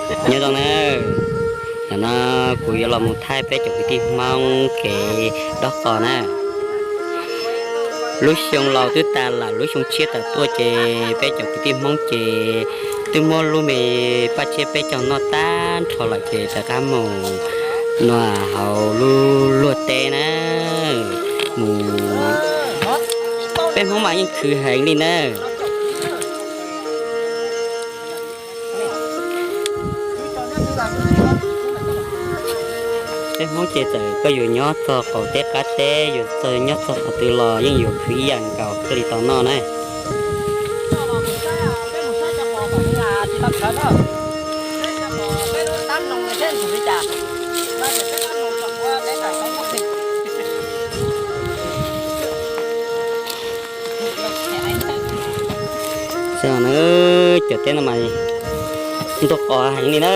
Nyob zoo na, nim no kuv yuav los mus thaij peb cov kwv tij Hmoob kev dob qos na. Lub xyoo laus twb tas lawm, lub xyoo tshiab tawm tuaj ces peb cov kwv tij Hmoob ces twb muab lub me paj tsiab peb caug noj tag nrho lawm ces rov qab mus no hauv lub luag teb na, mus, peb Hmoob mas yeej khwv heev li na. Peb Hmoob ces txawm koj yuav nyob txog qaum teb qab teb, yuav nyob txog qhov twg los yeej yuav khwv ib yam nkaus thiaj li tau noj na. Cov teb no mas ntug qos heev li na.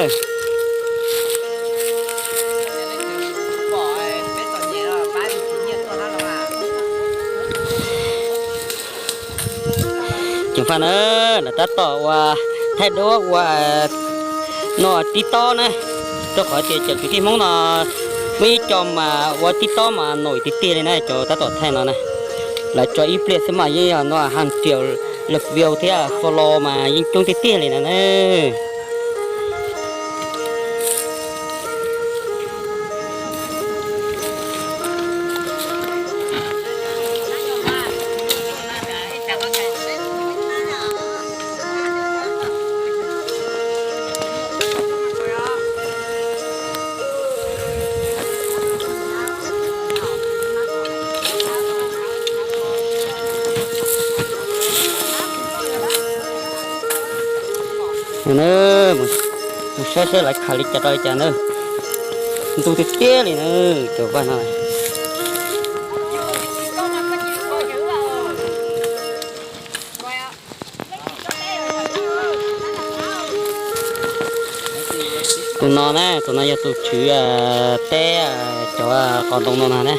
Ceev faj na, lawv tab tom ua thaij duab ua no tib tob na, rau qhov tias cov kwv tij Hmoob no muaj ib co mas ua tib tob mas noj tiag tiag li na, cov tab tom thaij no na. Lawv tso ib pliag xwb mas yeej yog no hàng triệu lượt view thiab follow mas yeej coob tiag tiag li na. Mus saib saib lawv khaws li cas rau li cas na. Ntug tiag tiag li na, cov vaj no. Tus no na, tus no yog tus tswv teb cov qos ntoo no na.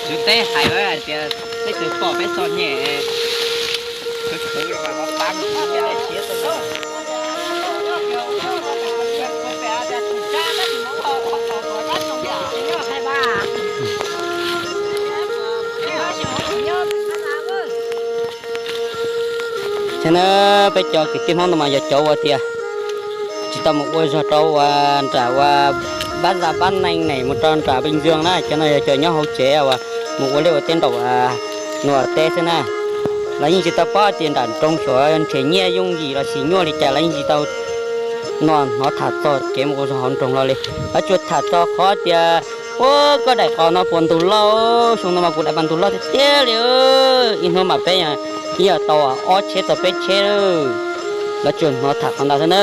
Tswv teb hais hais tias peb tus pom peb txom nyem, khwv khwv los mas pab siab. Thiab na, peb cov kwv tij Hmoob no mas yog cov uas tias tsis tau mus ua zog rau uas nram uas Bab Za Bab Neeg ne mus rau nram Bình Dương na, cov no yog cov nyob hauv tsev uas mus ua liaj ua teb nraum Nuam teb xwb na. Lawv yeej tsis tau paub tias nram nroog xyov nrhiav nyiaj yooj yim los sis nyuaj li cas, lawv yeej tsis tau no hnov tham txog kev mus ua zog hauv nroog los li. Lawv tsuas tham txog qhov tias, ua koj daim qos no puas ntug loj, xyoo no mas kuv daim mas ntug loj tiag tiag li. Ib hnub mas peb yeej yog tau ob tsheb txog peb tsheb. Lawv tsuas hnov tham qhov ntawd xwb na.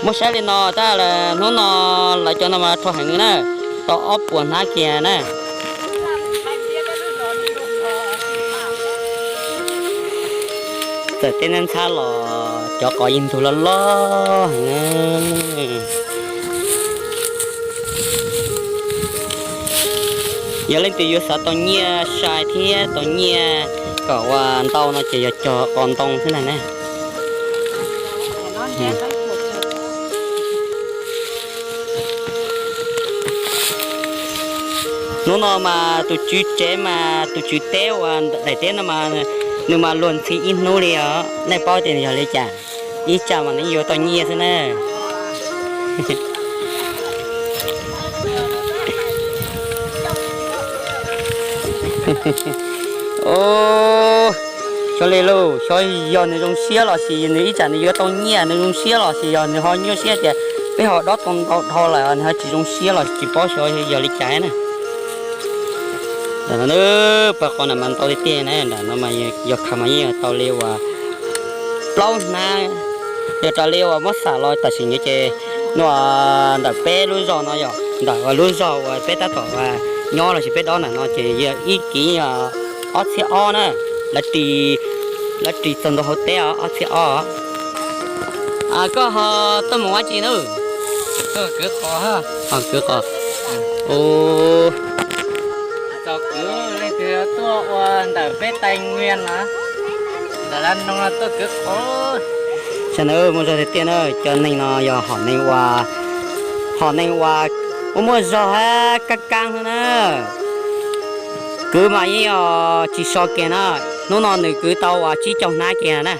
Muab saib li no tab hnub no lawv cov no mas rho heev na, tau ob puas hnab kiag na. Txawm tej ntxhab ntxhab los cov qos yeej ntug loj loj heev na. Yog leej twg yuav xav tau nyiaj sai thiab tau nyiaj kom ua ntau no ces yog cog qos ntoo xwb na ne. Hnub no mas tus tswv tsev mas tus tswv teb uas daim teb no mas nws mas luag ntxhi ib hnub li os. Nej paub tias nws yog li cas? Ib tsam mas nws yuav tau nyiaj xwb na. Xyov li lauj, xyov yog nws zoo siab los sis nws ib tsam nws yuav tau nyiaj nws zoo siab los sis yog nws ho nyuaj siab tias peb ho dob tau ntau dhau lawm nws ho tsis zoo siab los tsis paub xyov yog li cas na. Nram no pab qos nram mas ntau tiag tiag na, nram no mas yog khav mas yeej yog tau li uas plaub hnab, yog raws li uas muab xam los tam sim no ces no ntawm peb lub zos no yog ntawm lub zos uas peb tab tom nyob los sis peb dob nram no ces yog ib kiv ob txhiab ob na, lawv ris, lawv ris txog ntua hauv teb os, ob txhiab ob. Koj ho tuaj mus ua dab tsi na? Kwv qos. Peb tais nyiaj no, ntawm lawv noo no tuaj kwv qhov. Saib na, muaj zog tiag tiag na, cov neeg no yog hom neeg uas, hom neeg uas muaj muaj zog hab kaab kaab xwb na. Kwv mas yeej yog tsis so kiag na, hnub no nws kwv tau uas tsib caug hnab kiag na.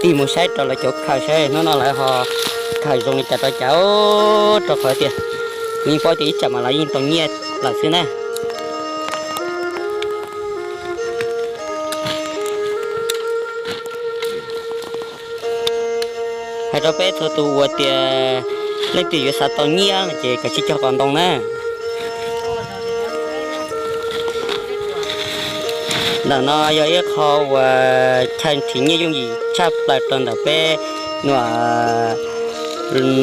Tig mus saib rau lawv cov khaws saib hnub no lawv ho khaws zoo li cas rau cas, rau qhov tias kuv yeej paub tias ib tsam mas lawv yeej tau nyiaj lawm xwb na. Hais rau peb txhua tus uas tias leej twg yuav xav tau nyiaj no ces kav tsij cog qos ntoo na. Ntawm no yog ib qho uas chaw nrhiav nyiaj yooj yim tshaj plaws rau ntawm peb nua,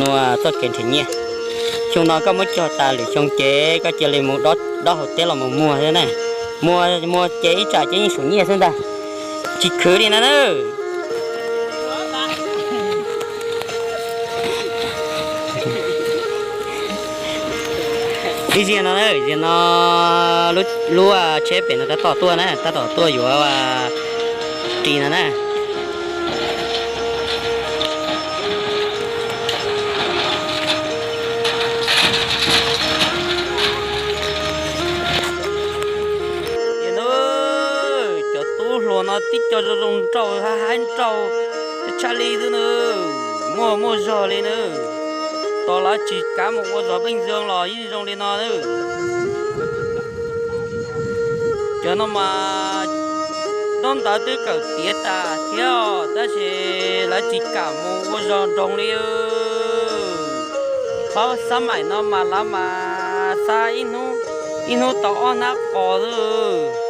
nua txoj kev nrhiav nyiaj. Xyoo no koj muab cog tas lwm xyoo ces koj cia li mus dob hauv teb los mus muag xwb na. Muag, muag ces ib tsam ces yeej tsum nyiaj xwb ntag. Tsis khwv li no na. Ib zaug no, zaug no lub tsheb pem no tab tom tuaj na, tab tom tuaj yuav ris no na. Cov tub hluas no tib co zoo zoo nraug, haib haib nraug, tshaj li xwb na. Muaj muaj zog li na. Tos lawv tsis kav mus ua zog pheej zoo los yeej zoo li no na. Cov no mas nub ntawd twb kawm tiav tas thiab, tab sis lawv tsis kam mus ua zog nroog li. Qhov xab maim no mas lawv mas xa ib hnub tau ob hnab qos xwb.